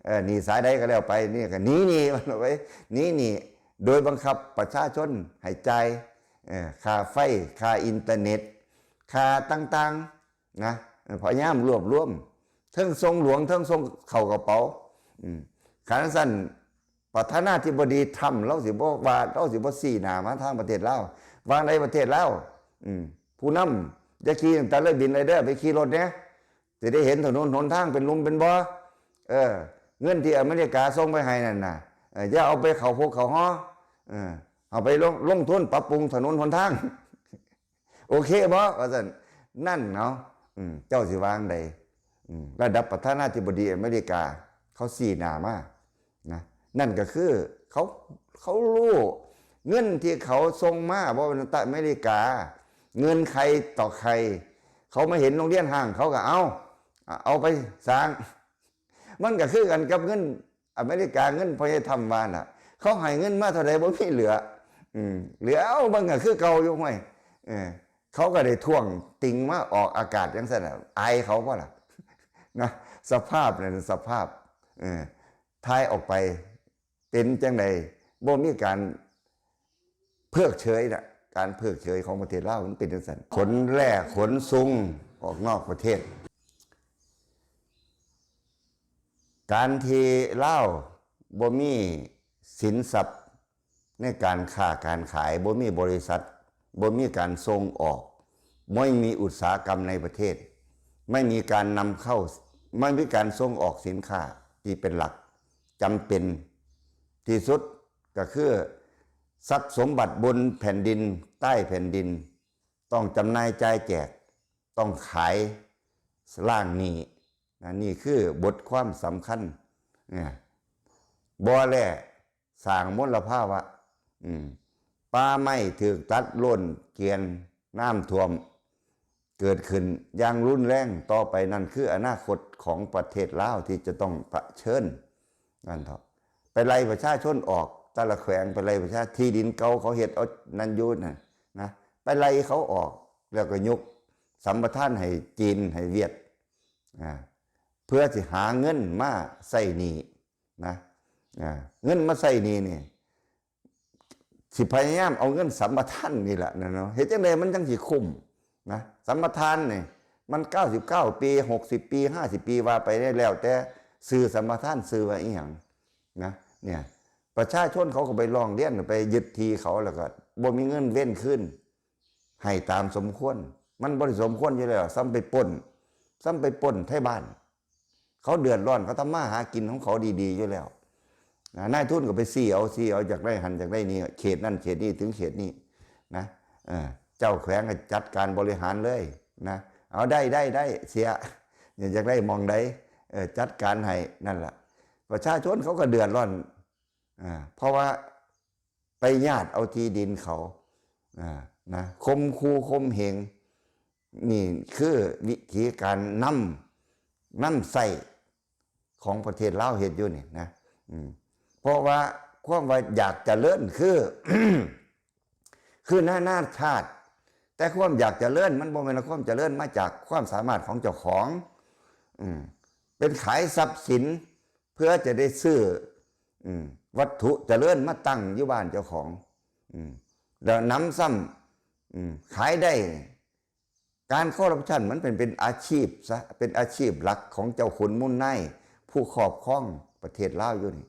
ເອີ ໜີ້ສາຍໃດກໍແລ້ວໄປ ນີ້ກໍໜີໜີ້ ມັນເອົາໄປໜີໜີ້ ໂດຍບັງຄັບປະຊາຊົນໃຫ້ຈ່າຍ ເອີ ຄ່າໄຟ ຄ່າອິນເຕີເນັດ ຄ່າຕ່າງໆນະ ເອີ ພະຍາຍາມລວບລວມ ເທິງສົ່ງຫຼວງ ເທິງສົ່ງເຂົ້າກະເປົາ. ອືມ ຄັນຊັ້ນ ປະທານາທິບໍດີທຣຳ ລາວຊິບໍ່ວ່າ ລາວຊິບໍ່ຊີ້ໜ້າມາທາງປະເທດລາວ ວ່າໃນປະເທດລາວ ອືມ ຜູ້ນຳ ຢ່າຂີ່ຕັ້ງແຕ່ເລີຍບິນໄລເດີ ໄປຂີ່ລົດແດ່ ຊິໄດ້ເຫັນຖະໜົນຫົນທາງເປັນຫຼຸມເປັນບໍ່. ເອີ ເງິນທີ່ອາເມລິກາສົ່ງໄປໃຫ້ນັ້ນນະ ເອີ ຢ່າເອົາໄປເຂົ້າພົກເຂົ້າຫໍ ເອີ ເອົາໄປລົງ ລົງທຶນປັບປຸງຖະໜົນຫົນທາງ ໂອເຄບໍ່? ວ່າຊັ້ນ. ນັ້ນເນາະ ອືມ ເຈົ້າຊິວ່າຈັ່ງໃດ? ອືມ ລະດັບປະທານາທິບໍດີອາເມລິກາ ເຂົາຊີ້ໜ້າມານະ ນັ້ນກໍຄືເຂົາ ເຂົາຮູ້ເງິນທີ່ເຂົາສົ່ງມາ ບໍ່ແມ່ນແຕ່ອາເມລິກາ ເງິນໃຜຕໍ່ໃຜ ເຂົາມາເຫັນໂຮງຮຽນຮ້າງ ເຂົາກໍເອົາ ເອົາໄປສ້າງ. ມັນກໍຄືກັນກັບເງິນອາເມລິກາ ເງິນພໍ່ໃຫຍ່ທຣຳວ່ານະ ເຂົາໃຫ້ເງິນມາເທົ່າໃດບໍ່ມີເຫຼືອ ອືມ ເຫຼືອເອົາ ມັນກໍຄືເກົ່າຢູ່ ຫ້ວຍ ເອີ ເຂົາກໍໄດ້ທ້ວງຕິງມາອອກອາກາດຈັ່ງຊັ້ນນະ ອາຍເຂົາບໍ່ລະນະ? ສະພາບນັ້ນ ສະພາບ ເອີ ຖ່າຍອອກໄປເປັນຈັ່ງໃດ? ບໍ່ມີການເພີກເສີຍນະ ການເພີກເສີຍຂອງປະເທດລາວມັນເປັນຈັ່ງຊັ້ນ ຂົນແລ່ຂົນຊຸງອອກນອກປະເທດ. ການທີ່ລາວບໍ່ມີສິນຊັບໃນການຄ້າການຂາຍ, ບໍ່ມີບໍລິສັດ, ບໍ່ມີການສົ່ງອອກ, ບໍ່ມີອຸດສາຫະກຳໃນປະເທດ, ໄມ່ມີການນຳເຂົ້າ, ໄມ່ມີການສົ່ງອອກສິນຄ້າທີ່ເປັນຫຼັກ, ຈຳເປັນທີ່ສຸດກໍຄືຊັບສົມບັດບົນແຜ່ນດິນ, ໃຕ້ແຜ່ນດິນ, ຕ້ອງຈຳໜ່າຍຈ່າຍແຈກ, ຕ້ອງຂາຍ, ລ້າງໜີ້ນະ, ນີ້ຄືບົດຄວາມສຳຄັນ. ນະ, ບໍ່ແລ ສ້າງມົນລະພາວະ, ອືມ, ປ່າໄມ້ຖືກຕັດໂຄ່ນເກຍນ, ນ້ຳຖ້ວມເກີດຂຶ້ນຢ່າງຮຸນແຮງຕໍ່ໄປ, ນັ້ນຄືອະນາຄົດຂອງປະເທດລາວທີ່ຈະຕ້ອງປະເຊີນ. ນັ້ນເຖາະ ໄປໄລ່ປະຊາຊົນອອກ ແຕ່ລະແຂວງ ໄປໄລ່ປະຊາ ທີ່ດິນເກົ່າເຂົາເຮັດເອົານັ້ນຢູ່ນັ້ນນະ ໄປໄລ່ເຂົາອອກ ແລ້ວກໍຍົກສຳປະທານໃຫ້ຈີນ ໃຫ້ຫວຽດ ອາ ເພື່ອຊິຫາເງິນມາໃຊ້ໜີ້ນະ ອາ ເງິນມາໃຊ້ໜີ້ນີ້ ຊິພະຍາຍາມເອົາເງິນສຳປະທານນີ້ລະນະເນາະ ເຮັດຈັ່ງໃດມັນຈັ່ງຊິຄຸ້ມນະ ສຳປະທານນີ້ມັນເກົ້າສິບເກົ້າປີ ຫົກສິບປີ ຫ້າສິບປີ ວ່າໄປ ແລ້ວແຕ່ຊື່ສຳປະທານຊື່ວ່າອີ່ຫຍັງນະ ເນຍ ປະຊາຊົນເຂົາກໍໄປຮ້ອງຮຽນ ໄປຍຶດທີ່ເຂົາ ແລ້ວກໍບໍ່ມີເງິນເວນຄືນໃຫ້ຕາມສົມຄວນ ມັນບໍ່ໄດ້ສົມຄວນຢູ່ແລ້ວ ສ່ຳໄປປຸ້ນ ສ່ຳໄປປຸ້ນໄທບ້ານ ເຂົາເດືອດຮ້ອນ ເຂົາທຳມາຫາກິນຂອງເຂົາດີໆຢູ່ແລ້ວນະ ນາຍທຶນກໍໄປຊີ້ເອົາ ຊີ້ເອົາ ຢາກໄດ້ຫັ້ນຢາກໄດ້ນີ້ ເຂດນັ້ນເຂດນີ້ ເຖິງເຂດນີ້ນະ ເອີ ເຈົ້າແຂວງກໍຈັດການບໍລິຫານເລີຍນະ ເອົາ ໄດ້ ໄດ້ ໄດ້ ເສຍ ຢາກໄດ້ໝ່ອງໃດ ເອີ ຈັດການໃຫ້ ນັ້ນລະ ປະຊາຊົນເຂົາກໍເດືອດຮ້ອນ ເອີ ເພາະວ່າ ໄປຍາດເອົາທີ່ດິນເຂົາ ນະ ຂົ່ມຂູ່ຂົ່ມເຫງ ນີ້ຄືວິທີການນຳ ນຳໃຊ້ຂອງປະເທດລາວເຮັດຢູ່ນີ້ນະ ອືມ ເພາະວ່າຄວາມວ່າຢາກຈະເລີນ ຄື ຄືນານາຊາດ ແຕ່ຄວາມຢາກຈະເລີນ ມັນບໍ່ແມ່ນຄວາມຈະເລີນມາຈາກຄວາມສາມາດຂອງເຈົ້າຂອງ ອືມ ເປັນຂາຍຊັບສິນ ເພື່ອຈະໄດ້ຊື້ ອືມ ວັດຖຸຈະເລີນມາຕັ້ງຢູ່ບ້ານເຈົ້າຂອງ ອືມ ແລ້ວນຳຊ້ຳ ອືມ ຂາຍໄດ້ ການຄໍຣັບຊັນມັນເປັນ ເປັນອາຊີບຊະ ເປັນອາຊີບຫຼັກຂອງເຈົ້າຂຸນມູນນາຍ ຜູ້ຄອບຄອງປະເທດລາວຢູ່ນີ້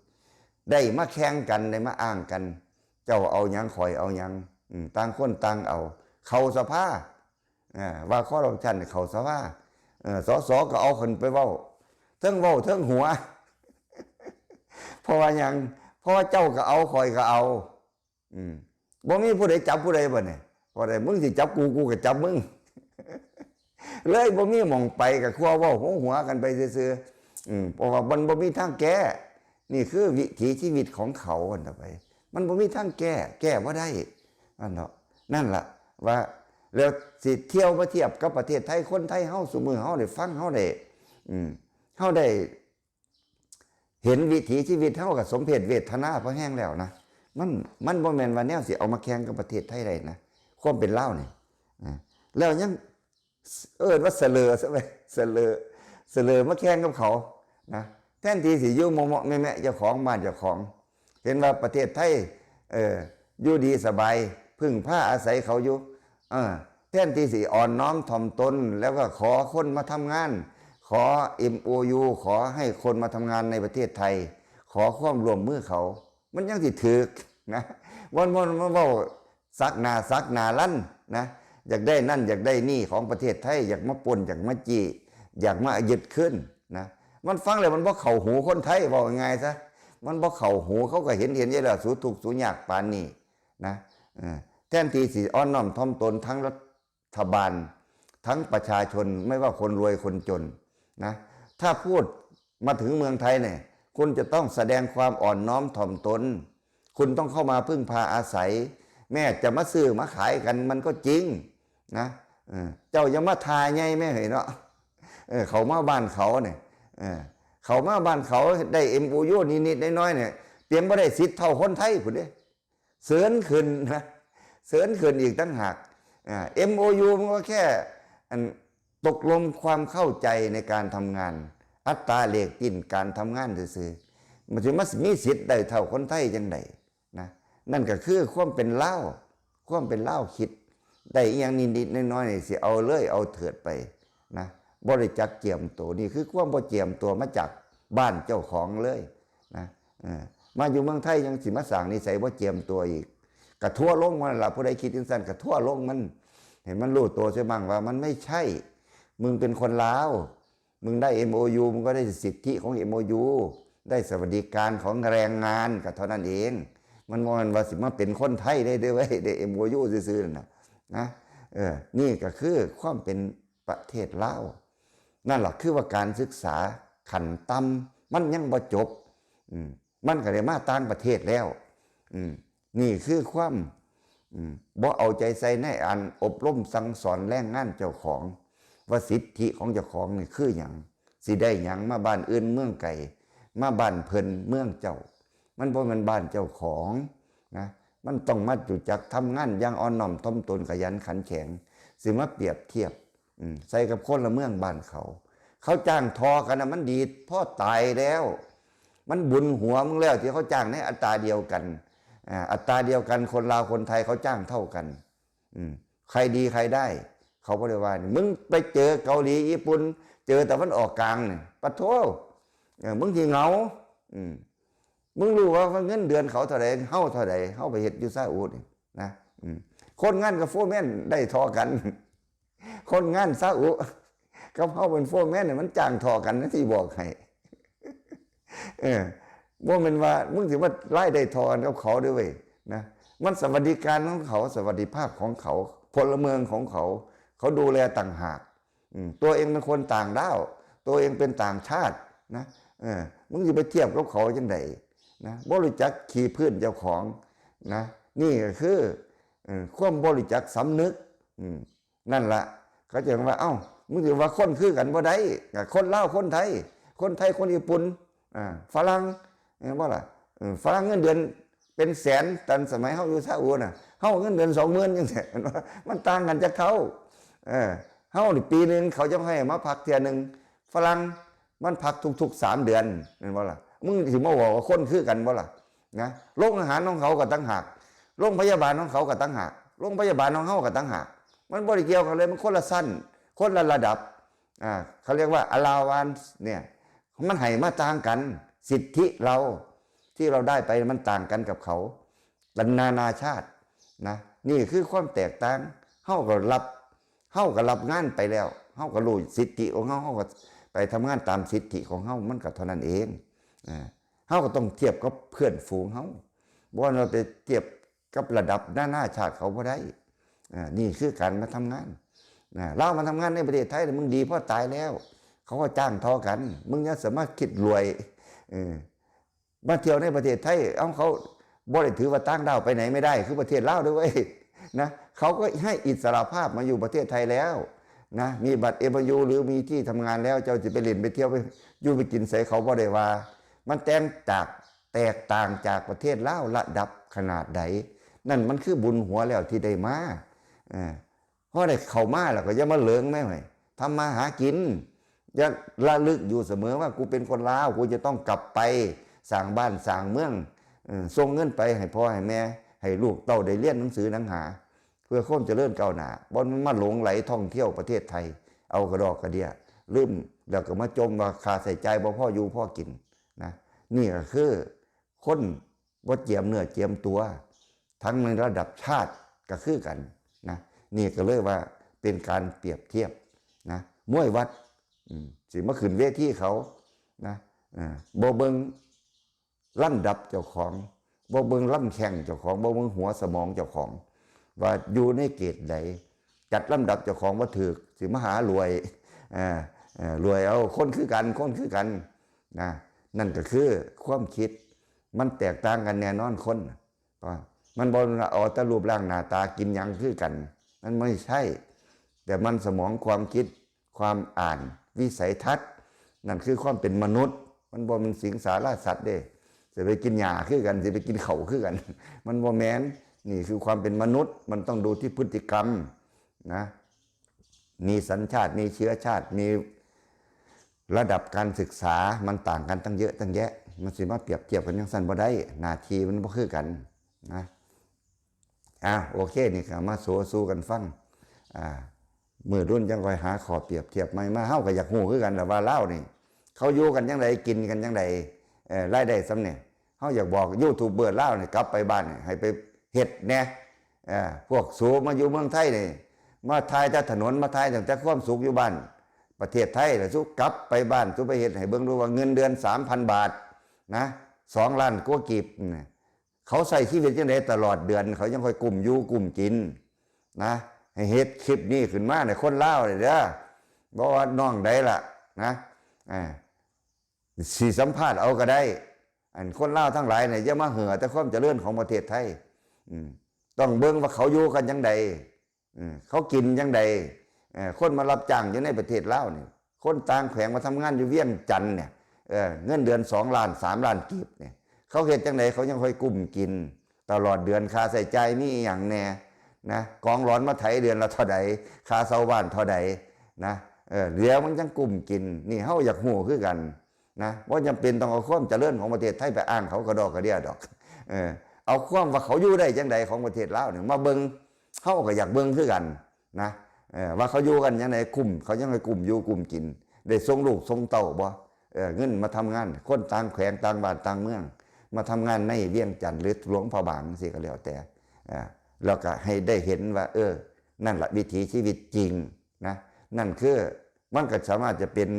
ໄດ້ມາແຂ່ງກັນ ໄດ້ມາອ້າງກັນ ເຈົ້າເອົາຫຍັງ ຂ້ອຍເອົາຫຍັງ ອືມ ຕ່າງຄົນຕ່າງເອົາ ເຂົ້າສະພາ ອ່າ ວ່າຄໍຣັບຊັນເຂົ້າສະພາ ເອີ ສສ ກໍເອົາຂຶ້ນໄປເວົ້າ ເທິງເວົ້າເທິງຫົວ ເພາະວ່າຫຍັງ? ເພາະວ່າເຈົ້າກໍເອົາ ຂ້ອຍກໍເອົາ ອືມ ບໍ່ມີຜູ້ໃດຈັບຜູ້ໃດບັດນີ້ ເພາະໃດ ມຶງຊິຈັບກູ ກູກໍຈັບມຶງ ເລີຍບໍ່ມີໝ່ອງໄປ ກໍຄົວເວົ້າຫົວໆກັນໄປຊື່ໆ ອືມ ເພາະວ່າມັນບໍ່ມີທາງແກ້ ນີ້ຄືວິຖີຊີວິດຂອງເຂົາຫັ້ນນະໄປ ມັນບໍ່ມີທາງແກ້ ແກ້ບໍ່ໄດ້ ນັ້ນເນາະ ນັ້ນລະ ວ່າ ແລ້ວຊິທ່ຽວມາທຽບກັບປະເທດໄທ ຄົນໄທເຮົາຊຸມື້ເຮົາໄດ້ຟັງ ເຮົາໄດ້ ອືມ ເຮົາໄດ້ ເຫັນວິຖີຊີວິດເຮົາກໍສົມເພດເວທະນາພໍແຮງແລ້ວນະ ມັນ ມັນບໍ່ແມ່ນວ່າແນວຊິເອົາມາແຂ່ງກັບປະເທດໄທໄດ້ນະ ຄວາມເປັນລາວນີ້ ອາ ແລ້ວຍັງ ເອີ້ນວ່າສະເຫຼີຊະເວີຍ ສະເຫຼີ ສະເຫຼີມາແຂ່ງກັບເຂົານະ ແທນທີ່ຊິຢູ່ເມາະໆແມະໆເຈົ້າຂອງບ້ານເຈົ້າຂອງ ເຫັນວ່າປະເທດໄທ ເອີ ຢູ່ດີສະບາຍ ເພິ່ງພາອາໄສເຂົາຢູ່ ເອີ ແທນທີ່ຊິອ່ອນນ້ອມຖ່ອມຕົນ ແລ້ວກໍຂໍຄົນມາທຳງານ ຂໍເອັມໂອຢູ ຂໍໃຫ້ຄົນມາທຳງານໃນປະເທດໄທ ຂໍຄວາມຮ່ວມມືເຂົາ ມັນຍັງຊິຖືກນະ ບໍ່ ບໍ່ ບໍ່ເວົ້າສັກໜ້າສັກໜ້າລັນນະ ຢາກໄດ້ນັ້ນຢາກໄດ້ນີ້ຂອງປະເທດໄທ ຢາກມາປຸ້ນ ຢາກມາຈີ້ ຢາກມາຍຶດຄືນນະ ມັນຟັງແລ້ວມັນບໍ່ເຂົ້າຫູຄົນໄທ ເວົ້າງ່າຍໆຊະ ມັນບໍ່ເຂົ້າຫູ ເຂົາກໍເຫັນ ເຫັນຢູ່ແລ້ວ ສູທຸກສູຍາກປານນີ້ນະ ເອີ ແທນທີ່ຊິອ່ອນນ້ອມຖ່ອມຕົນທັງລັດ ຖະບານ ທັງປະຊາຊົນ ໄມ່ວ່າຄົນລວຍຄົນຈົນນະ ຖ້າພູດມາເຖິງເມືອງໄທນີ້ ຄຸນຈະຕ້ອງສະແດງຄວາມອ່ອນນ້ອມຖ່ອມຕົນ ຄຸນຕ້ອງເຂົ້າມາເພິ່ງພາອາໄສ ແມ້ຈະມາຊື້ມາຂາຍກັນມັນກໍຈິງນະ ເອີ ເຈົ້າຢ່າມາທ່າໃຫຍ່ແມ້ເຮີ້ຍເນາະ ເອີ ເຂົ້າມາບ້ານເຂົານີ້ ເອີ ເຂົ້າມາບ້ານເຂົາໄດ້ເອັມໂອຢູນິດໆນ້ອຍໆນີ້ ປຽບບໍ່ໄດ້ສິດເທົ່າຄົນໄທພຸ້ນເດ້. ເສີນຂຶ້ນນະ ເສີນຂຶ້ນອີກຕ່າງຫາກ ອາ ເອັມໂອຢູ ມັນກໍແຄ່ ອັນ ຕົກລົງຄວາມເຂົ້າໃຈໃນການທຳງານ ອັດຕາແລກປ່ຽນການທຳງານຊື່ໆ ມັນຊິມາມີສິດໄດ້ເທົ່າຄົນໄທຈັ່ງໃດນະ ນັ້ນກໍຄືຄວາມເປັນລາວ ຄວາມເປັນລາວ ຄິດໄດ້ອີ່ຫຍັງນິດໆນ້ອຍໆນີ້ ຊິເອົາເລີຍເອົາເທີດໄປນະ ບໍ່ໄດ້ຈັກກຽມໂຕ ນີ້ຄືຄວາມບໍ່ກຽມໂຕມາຈາກບ້ານເຈົ້າຂອງເລີຍນະ ເອີ ມາຢູ່ເມືອງໄທຍັງຊິມາສ້າງນິໄສບໍ່ກຽມໂຕອີກ ກະທົວລົງມັນລະ ຜູ້ໃດຄິດຈັ່ງຊັ້ນກະທົວລົງມັນ ໃຫ້ມັນຮູ້ໂຕເສຍໝັ້ງວ່າມັນໄມ່ໃຊ່ ມຶງເປັນຄົນລາວ ມຶງໄດ້ເອັມໂອຢູ ມຶງກໍໄດ້ສິດທິຂອງເອັມໂອຢູ ໄດ້ສະຫວັດດີການຂອງແຮງງານ ກະເທົ່ານັ້ນເອງ ມັນບໍ່ແມ່ນວ່າຊິມາເປັນຄົນໄທໄດ້ເດີ້ເວີຍ ໄດ້ເອັມໂອຢູຊື່ໆນັ້ນນະ ນະ ເອີ ນີ້ກໍຄືຄວາມເປັນປະເທດລາວ ນັ້ນລະຄືວ່າການສຶກສາຂັ້ນຕ່ຳມັນຍັງບໍ່ຈົບ ອືມ ມັນກໍໄດ້ມາຕ່າງປະເທດແລ້ວ ອືມ ນີ້ຄືຄວາມ ອືມ ບໍ່ເອົາໃຈໃສ່ໃນອັນອົບຮົມສັ່ງສອນແຮງງານເຈົ້າຂອງ ວ່າສິດທິຂອງເຈົ້າຂອງນີ້ຄືຫຍັງ ຊິໄດ້ຫຍັງ ມາບ້ານອື່ນເມືອງໄກ ມາບ້ານເພິ່ນເມືອງເຈົ້າ ມັນບໍ່ແມ່ນບ້ານເຈົ້າຂອງນະ ມັນຕ້ອງມາຮູ້ຈັກທຳງານຢ່າງອ່ອນນ້ອມຖ່ອມຕົນ ຂະຫຍັນຂັນແຂງ ຊິມາປຽບທຽບ ອືມ ໃສ່ກັບພົນລະເມືອງບ້ານເຂົາ ເຂົາຈ້າງທໍ່ກັນນະ ມັນດີພໍຕາຍແລ້ວ ມັນບຸນຫົວມຶງແລ້ວ ທີ່ເຂົາຈ້າງໃນອັດຕາດຽວກັນ ອາ ອັດຕາດຽວກັນ ຄົນລາວຄົນໄທເຂົາຈ້າງເທົ່າກັນ ອືມ ໃຄດີໃຄໄດ້ ເຂົາບໍ່ໄດ້ວ່າ ມຶງໄປເຈີເກົາຫຼີຍີ່ປຸ່ນ ເຈີຕາເວັນອອກກາງນີ້ ປະໂທ ເອີ ມຶງຊິເຫງົາ ອືມ ມຶງຮູ້ວ່າເງິນເດືອນເຂົາເທົ່າໃດ ເຮົາເທົ່າໃດ ເຮົາໄປເຮັດຢູ່ຊາອຸນີ້ນະ ອືມ ຄົນງານກັບໂຟແມນໄດ້ທໍ່ກັນ ຄົນງານຊາອຸກັບເຮົາເປັນໂຟແມນນີ້ ມັນຈ້າງທໍ່ກັນນະ ຊິບອກໃຫ້ ເອີ ບໍ່ແມ່ນວ່າມຶງຊິມາລາຍໄດ້ທໍ່ກັນກັບເຂົາເດີ້ເວີຍນະ ມັນສະຫວັດດີການຂອງເຂົາ ສະຫວັດດີພາບຂອງເຂົາ ພົນລະເມືອງຂອງເຂົາ ເຂົາດູແລຕ່າງຫາກ ອືມ ຕົວເອງເປັນຄົນຕ່າງດ້າວ ຕົວເອງເປັນຕ່າງຊາດນະ ເອີ ມຶງຊິໄປທຽບກັບເຂົາຈັ່ງໃດນະ ບໍ່ຮູ້ຈັກຂີ້ພື້ນເຈົ້າຂອງນະ ນີ້ກໍຄື ເອີ ຄວາມບໍ່ຮູ້ຈັກສຳນຶກ ອືມ ນັ້ນລະ ເຂົາເຈົ້າວ່າ ເອົ້າ ມຶງຊິວ່າຄົນຄືກັນບໍ່ໄດ້ ກະຄົນລາວຄົນໄທ ຄົນໄທຄົນຍີ່ປຸ່ນ ອາ ຝຣັ່ງ ແມ່ນບໍ່ລະ ເອີ ຝຣັ່ງເງິນເດືອນເປັນແສນ ຕອນສະໄໝເຮົາຢູ່ຊາອຸນະ ເຮົາເງິນເດືອນສອງໝື່ນຈັ່ງຊີ້ ມັນຕ່າງກັນຈັກເທົ່າ ເອີ ເຮົານີ້ປີໜຶ່ງເຂົາຈະໃຫ້ມາພັກເທື່ອໜຶ່ງ ຝຣັ່ງມັນພັກທຸກໆສາມເດືອນ ແມ່ນບໍ່ລະ ມຶງຊິມາເວົ້າວ່າຄົນຄືກັນບໍ່ລະ ນະ ໂຮງອາຫານຂອງເຂົາກໍຕ່າງຫາກ ໂຮງພະຍາບານຂອງເຂົາກໍຕ່າງຫາກ ໂຮງພະຍາບານຂອງເຮົາກໍຕ່າງຫາກ ມັນບໍ່ໄດ້ກ່ຽວກັນເລີຍ ມັນຄົນລະຊັ້ນ ຄົນລະລະດັບ ອ່າ ເຂົາຮຽກວ່າ allowance ເນ່ຍ ມັນໃຫ້ມາຕ່າງກັນ. ສິດທິເຮົາທີ່ເຮົາໄດ້ໄປມັນຕ່າງກັນກັບເຂົາ ກັນນານາຊາດນະ. ນີ້ຄືຄວາມແຕກຕ່າງ. ເຮົາກໍຮັບ ເຮົາກໍຮັບງານໄປແລ້ວ ເຮົາກໍຮູ້ສິດທິຂອງເຮົາ ເຮົາກໍໄປທຳງານຕາມສິດທິຂອງເຮົາ ມັນກໍເທົ່ານັ້ນເອງ. ອ່າ ເຮົາກໍຕ້ອງທຽບກັບເພື່ອນຝູງເຮົາ ບໍ່ແມ່ນວ່າໄປທຽບກັບລະດັບນານາຊາດເຂົາບໍ່ໄດ້. ອ່າ ນີ້ຄືການມາທຳງານນະ. ລາວມາທຳງານໃນປະເທດໄທ ແລ້ວມຶງດີພໍຕາຍແລ້ວ ເຂົາກໍຈ້າງທໍ່ກັນ ມຶງຢ່າສາມາດຄິດລວຍ ເອີ ມາທ່ຽວໃນປະເທດໄທ ເອົາ ເຂົາບໍ່ໄດ້ຖືວ່າຕ່າງດ້າວໄປໄຫນໄມ່ໄດ້ ຄືປະເທດລາວເດີເວີຍນະ. ເຂົາກໍໃຫ້ອິດສະຫຼະພາບມາຢູ່ປະເທດໄທແລ້ວນະ ມີບັດ ເອັມໂອຢູ ຫຼື ມີທີ່ທຳງານແລ້ວ ເຈົ້າຊິໄປຫຼິ້ນໄປທ່ຽວ ໄປຢູ່ໄປກິນໃສ ເຂົາບໍ່ໄດ້ວ່າ. ມັນແຕກຈາກ ແຕກຕ່າງຈາກປະເທດລາວລະດັບຂະໜາດໃດ ນັ້ນມັນຄືບຸນຫົວແລ້ວທີ່ໄດ້ມາ. ເອີ ພໍໄດ້ເຂົ້າມາແລ້ວກໍຢ່າມາເຫຼີງແມ້ເວີຍ ທຳມາຫາກິນ. ຢ່າລະລຶກຢູ່ສະເໝີວ່າ ກູເປັນຄົນລາວ ກູຈະຕ້ອງກັບໄປສ້າງບ້ານສ້າງເມືອງ ເອີ ສົ່ງເງິນໄປໃຫ້ພໍ່ໃຫ້ແມ່ ໃຫ້ລູກເຕົ້າໄດ້ຮຽນໜັງສືໜັງຫາ ເພື່ອຄວາມຈະເລີນກ້າວໜ້າ. ບໍ່ແມ່ນມາຫຼົງໄຫຼທ່ອງທ່ຽວປະເທດໄທ ເອົາກະດອກກະເດຍ ລືມແລ້ວກໍມາຈົ່ມວ່າຄ່າໃຊ້ຈ່າຍບໍ່ພໍຢູ່ພໍກິນນະ. ນີ້ກໍຄືຄົນ ບໍ່ຈຽມເນື້ອຈຽມຕົວ ທັງໃນລະດັບຊາດກໍຄືກັນນະ. ນີ້ກໍເລີຍວ່າເປັນການປຽບທຽບນະ ມວຍວັດ ອືມ ຊິມາຂຶ້ນເວທີເຂົານະ ເອີ ບໍ່ເບິ່ງລຳດັບເຈົ້າຂອງ ບໍ່ເບິ່ງລຳແຂ້ງເຈົ້າຂອງ ບໍ່ເບິ່ງຫົວສະໝອງເຈົ້າຂອງ ວ່າຢູ່ໃນເກດໃດ ຈັດລຳດັບເຈົ້າຂອງບໍ່ຖືກ ຊິມາຫາລວຍ ເອີ ເອີ ລວຍເອົາ ຄົນຄືກັນ ຄົນຄືກັນນະ. ນັ້ນກໍຄືຄວາມຄິດ ມັນແຕກຕ່າງກັນແນ່ນອນຄົນ ມັນບໍ່ແມ່ນວ່າເອົາແຕ່ຮູບຮ່າງໜ້າຕາກິນຫຍັງຄືກັນ ມັນບໍ່ໃຊ່. ແຕ່ມັນສະໝອງ ຄວາມຄິດ ຄວາມອ່ານ ວິໄສທັດ ນັ້ນຄືຄວາມເປັນມະນຸດ. ມັນບໍ່ແມ່ນສິງສາລາສັດເດ້ ຊິໄປກິນຫຍ້າຄືກັນ ຊິໄປກິນເຂົ້າຄືກັນ ມັນບໍ່ແມ່ນ. ນີ້ຄືຄວາມເປັນມະນຸດ ມັນຕ້ອງດູທີ່ພຶດຕິກຳນະ ມີສັນຊາດ ມີເຊື້ອຊາດ ມີລະດັບການສຶກສາ ມັນຕ່າງກັນຕັ້ງເຍອະຕັ້ງແຍະ ມັນຊິມາປຽບທຽບກັນຈັ່ງຊັ້ນບໍ່ໄດ້ ໜ້າທີ່ມັນບໍ່ຄືກັນນະ. ອ່າ ໂອເຄ ນີ້ກໍມາໂຊສູ່ກັນຟັງ ອ່າ ມື້ລຸນຈັ່ງຄ່ອຍຫາຂໍ້ປຽບທຽບໃໝ່ມາ. ເຮົາກໍຢາກຮູ້ຄືກັນລະວ່າລາວນີ້ ເຂົາຢູ່ກັນຈັ່ງໃດ ກິນກັນຈັ່ງໃດ ເອີ ລາຍໄດ້ສ່ຳນີ້. ເຮົາຢາກບອກຢູທູບເບີລາວນີ້ ກັບໄປບ້ານນີ້ ໃຫ້ໄປເຮັດແດ່. ເອີ ພວກສູມາຢູ່ເມືອງໄທນີ້ ມາຖ່າຍແຕ່ຖະໜົນ ມາຖ່າຍຕັ້ງແຕ່ຄວາມສຸກຢູ່ບ້ານປະເທດໄທ ແລ້ວສູກັບໄປບ້ານ ສູໄປເຮັດໃຫ້ເບິ່ງດູວ່າເງິນເດືອນສາມພັນບາດນະ ສອງລ້ານກວ່າກີບນະ ເຂົາໃຊ້ຊີວິດຈັ່ງໃດຕະຫຼອດເດືອນ ເຂົາຍັງຄ່ອຍກຸ້ມຢູ່ກຸ້ມກິນນະ. ໃຫ້ເຮັດຄລິບນີ້ຂຶ້ນມາໃຫ້ຄົນລາວນີ້ເດີ ບໍ່ວ່ານ້ອງໃດລະນະ ອ່າ ຊິສຳພາດເອົາກໍໄດ້. ອັນຄົນລາວທັງຫຼາຍນີ້ ຢ່າມາເຫື່ອແຕ່ຄວາມຈະເລີນຂອງປະເທດໄທ ອືມ ຕ້ອງເບິ່ງວ່າເຂົາຢູ່ກັນຈັ່ງໃດ ເອີ ເຂົາກິນຈັ່ງໃດ. ເອີ ຄົນມາຮັບຈ້າງຢູ່ໃນປະເທດລາວນີ້ ຄົນຕ່າງແຂວງມາທຳງານຢູ່ວຽງຈັນນີ້ ເອີ ເງິນເດືອນສອງລ້ານ ສາມລ້ານກີບນີ້ ເຂົາເຮັດຈັ່ງໃດ ເຂົາຍັງຄ່ອຍກຸ້ມກິນຕະຫຼອດເດືອນ ຄ່າໃຊ້ຈ່າຍມີອີ່ຫຍັງແດ່ນະ ກອງຫຼອນມາໄຖເດືອນລະເທົ່າໃດ ຄ່າເຊົ່າບ້ານເທົ່າໃດນະ ເອີ ເຫຼືອມັນຍັງກຸ້ມກິນ. ນີ້ເຮົາຢາກຮູ້ຄືກັນ ນະ ບໍ່ຈຳເປັນຕ້ອງເອົາຄວາມຈະເລີນຂອງປະເທດໄທໄປອ້າງເຂົາກະດອກກະເດຍດອກ. ເອີ ເອົາຄວາມວ່າເຂົາຢູ່ໄດ້ຈັ່ງໃດຂອງປະເທດລາວນີ້ມາເບິ່ງ ເຮົາກໍຢາກເບິ່ງຄືກັນນະ ເອີ ວ່າເຂົາຢູ່ກັນຈັ່ງໃດ ກຸ້ມ ເຂົາຍັງໃຫ້ກຸ້ມຢູ່ກຸ້ມກິນ ໄດ້ສົ່ງລູກສົ່ງເຕົ້າບໍ່? ເອີ ເງິນມາທຳງານ ຄົນຕ່າງແຂວງຕ່າງບ້ານຕ່າງເມືອງ ມາທຳງານໃນວຽງຈັນ ຫຼື ຫຼວງພະບາງ ຈັ່ງຊີ້ກໍແລ້ວແຕ່ ເອີ ແລ້ວກໍໃຫ້ໄດ້ເຫັນວ່າ ເອີ ນັ້ນລະວິຖີຊີວິດຈິງນະ ນັ້ນຄື ມັນກໍສາມາດຈະເປັນ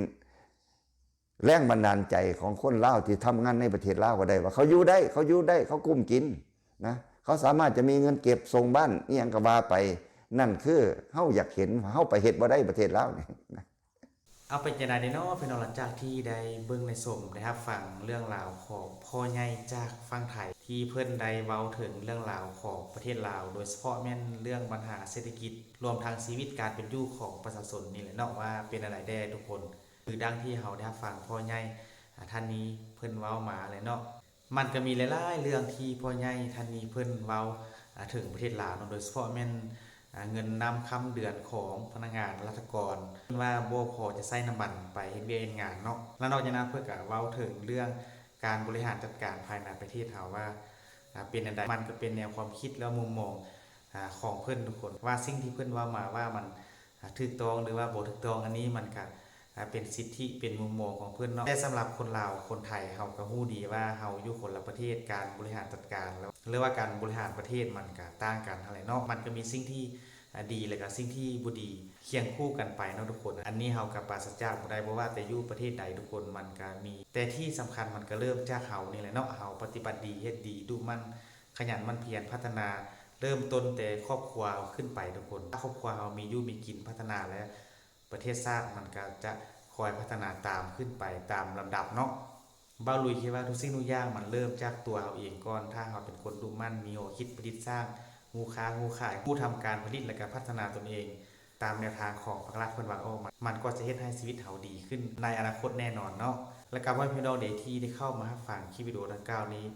ແຮງບັນດານໃຈຂອງຄົນລາວທີ່ທຳງານໃນປະເທດລາວກໍໄດ້ ວ່າເຂົາຢູ່ໄດ້ ເຂົາຢູ່ໄດ້ ເຂົາກຸ້ມກິນນະ ເຂົາສາມາດຈະມີເງິນເກັບສົ່ງບ້ານອີ່ຫຍັງກໍວ່າໄປ. ນັ້ນຄືເຮົາຢາກເຫັນ ເຮົາໄປເຮັດບໍ່ໄດ້ປະເທດລາວນີ້ນະ. ເອົາ ເປັນຈັ່ງໃດເນາະພີ່ນ້ອງ ຫຼັງຈາກທີ່ໄດ້ເບິ່ງໄດ້ຊົມໄດ້ຮັບຟັງເລື່ອງລາວຂອງພໍ່ໃຫຍ່ຈາກຝັ່ງໄທ ທີ່ເພິ່ນໄດ້ເວົ້າເຖິງເລື່ອງລາວຂອງປະເທດລາວ ໂດຍສະເພາະແມ່ນເລື່ອງບັນຫາເສດຖະກິດ ລວມທັງຊີວິດການເປັນຢູ່ຂອງປະຊາຊົນນີ້ແຫຼະເນາະ ວ່າເປັນອັນໃດແດ່ທຸກຄົນ. ຄືດັ່ງທີ່ເຮົາໄດ້ຮັບຟັງພໍ່ໃຫຍ່ ອາ ທ່ານນີ້ເພິ່ນເວົ້າມາແຫຼະເນາະ ມັນກໍມີຫຼາຍໆເລື່ອງທີ່ພໍ່ໃຫຍ່ທ່ານນີ້ເພິ່ນເວົ້າ ອາ ເຖິງປະເທດລາວເນາະ ໂດຍສະເພາະແມ່ນ ອາ ເງິນນ້ຳຄ້ຳເດືອນຂອງພະນັກງານລັດຖະກອນ ເພິ່ນວ່າບໍ່ພໍຈະໃຊ້ນ້ຳມັນໄປເຮັດວຽກເຮັດງານເນາະ ແລະ ນອກຈາກນັ້ນເພິ່ນກໍເວົ້າເຖິງເລື່ອງການບໍລິຫານຈັດການພາຍໃນປະເທດເຮົາວ່າ ອາ ເປັນແນວໃດ ມັນກໍເປັນແນວຄວາມຄິດ ແລະ ມຸມມອງ ອາ ຂອງເພິ່ນທຸກຄົນ ວ່າສິ່ງທີ່ເພິ່ນເວົ້າມາວ່າມັນ ຖືກຕ້ອງ ຫຼືວ່າບໍ່ຖືກຕ້ອງ ອັນນີ້ມັນກະ ອ່າ ເປັນສິດທິ ເປັນມຸມມອງຂອງເພິ່ນເນາະ. ແຕ່ສຳລັບຄົນລາວ ຄົນໄທ ເຮົາກໍຮູ້ດີວ່າເຮົາຢູ່ຄົນລະປະເທດ ການບໍລິຫານຈັດການ ແລ້ວ ຫຼືວ່າການບໍລິຫານປະເທດ ມັນກໍຕ່າງກັນຫັ້ນແຫຼະເນາະ. ມັນກໍມີສິ່ງທີ່ ອ່າ ດີ ແລະກະສິ່ງທີ່ບໍ່ດີຄຽງຄູ່ກັນໄປເນາະທຸກຄົນ. ອັນນີ້ເຮົາກໍປາສະຈາກບໍ່ໄດ້ ບໍ່ວ່າແຕ່ຢູ່ປະເທດໃດທຸກຄົນ ມັນກໍມີ ແຕ່ທີ່ສຳຄັນມັນກໍເລີ່ມຈາກເຮົານີ້ແຫຼະເນາະ. ເຮົາປະຕິບັດດີ ເຮັດດີ ດຸໝັ່ນ ຂະຫຍັນໝັ່ນພຽນ ພັດທະນາ ເລີ່ມຕົ້ນແຕ່ຄອບຄົວເຮົາຂຶ້ນໄປທຸກຄົນ. ຖ້າຄອບຄົວເຮົາມີຢູ່ມີກິນ ພັດທະນາແລ້ວ ປະເທດຊາດມັນກໍຈະຄອຍພັດທະນາຕາມຂຶ້ນໄປຕາມລຳດັບເນາະ. ບ່າວລຸຍຄິດວ່າທຸກສິ່ງທຸກຢ່າງມັນເລີ່ມຈາກຕົວເຮົາເອງກ່ອນ. ຖ້າເຮົາເປັນຄົນດຸໝັ່ນ ມີຫົວຄິດປະດິດສ້າງ ຮູ້ຄ້າຮູ້ຂາຍ ຮູ້ທຳການຜະລິດ ແລະກະພັດທະນາຕົນເອງ ຕາມແນວທາງຂອງພາກລັດເພິ່ນວາງອອກມາ ມັນກໍຈະເຮັດໃຫ້ຊີວິດເຮົາດີຂຶ້ນໃນອະນາຄົດແນ່ນອນເນາະ. ແລະກະພໍ່ແມ່ພີ່ນ້ອງເດ ທີ່ໄດ້ເຂົ້າມາຮັບຟັງຄລິບວິດີໂອດັ່ງກ່າວນີ້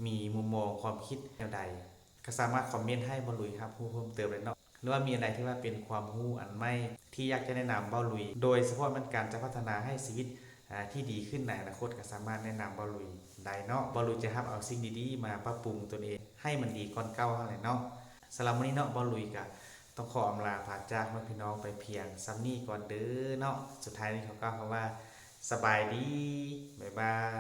ມີມຸມມອງຄວາມຄິດແນວໃດ ກໍສາມາດຄອມເມັນໃຫ້ບ່າວລຸຍຮັບຮູ້ເພີ່ມເຕີມໄດ້ເນາະ. ຫຼືວ່າມີອັນໃດທີ່ວ່າເປັນຄວາມຮູ້ອັນໃໝ່ທີ່ຢາກຈະແນະນຳບ່າວລຸຍ ໂດຍສະເພາະແມ່ນການຈະພັດທະນາໃຫ້ຊີວິດ ອ່າ ທີ່ດີຂຶ້ນໃນອະນາຄົດ ກໍສາມາດແນະນຳບ່າວລຸຍໄດ້ເນາະ. ບ່າວລຸຍຈະຮັບເອົາສິ່ງດີໆມາປັບປຸງຕົນເອງໃຫ້ມັນດີກ່ອນເກົ່າຫັ້ນແຫຼະເນາະ. ສຳລັບມື້ນີ້ເນາະ ບ່າວລຸຍກໍຕ້ອງຂໍອຳລາພາຈາກພໍ່ແມ່ພີ່ນ້ອງໄປພຽງສ່ຳນີ້ກ່ອນເດີເນາະ. ສຸດທ້າຍນີ້ຂໍກ່າວຄຳວ່າ ສະບາຍດີ ບາຍບາຍ.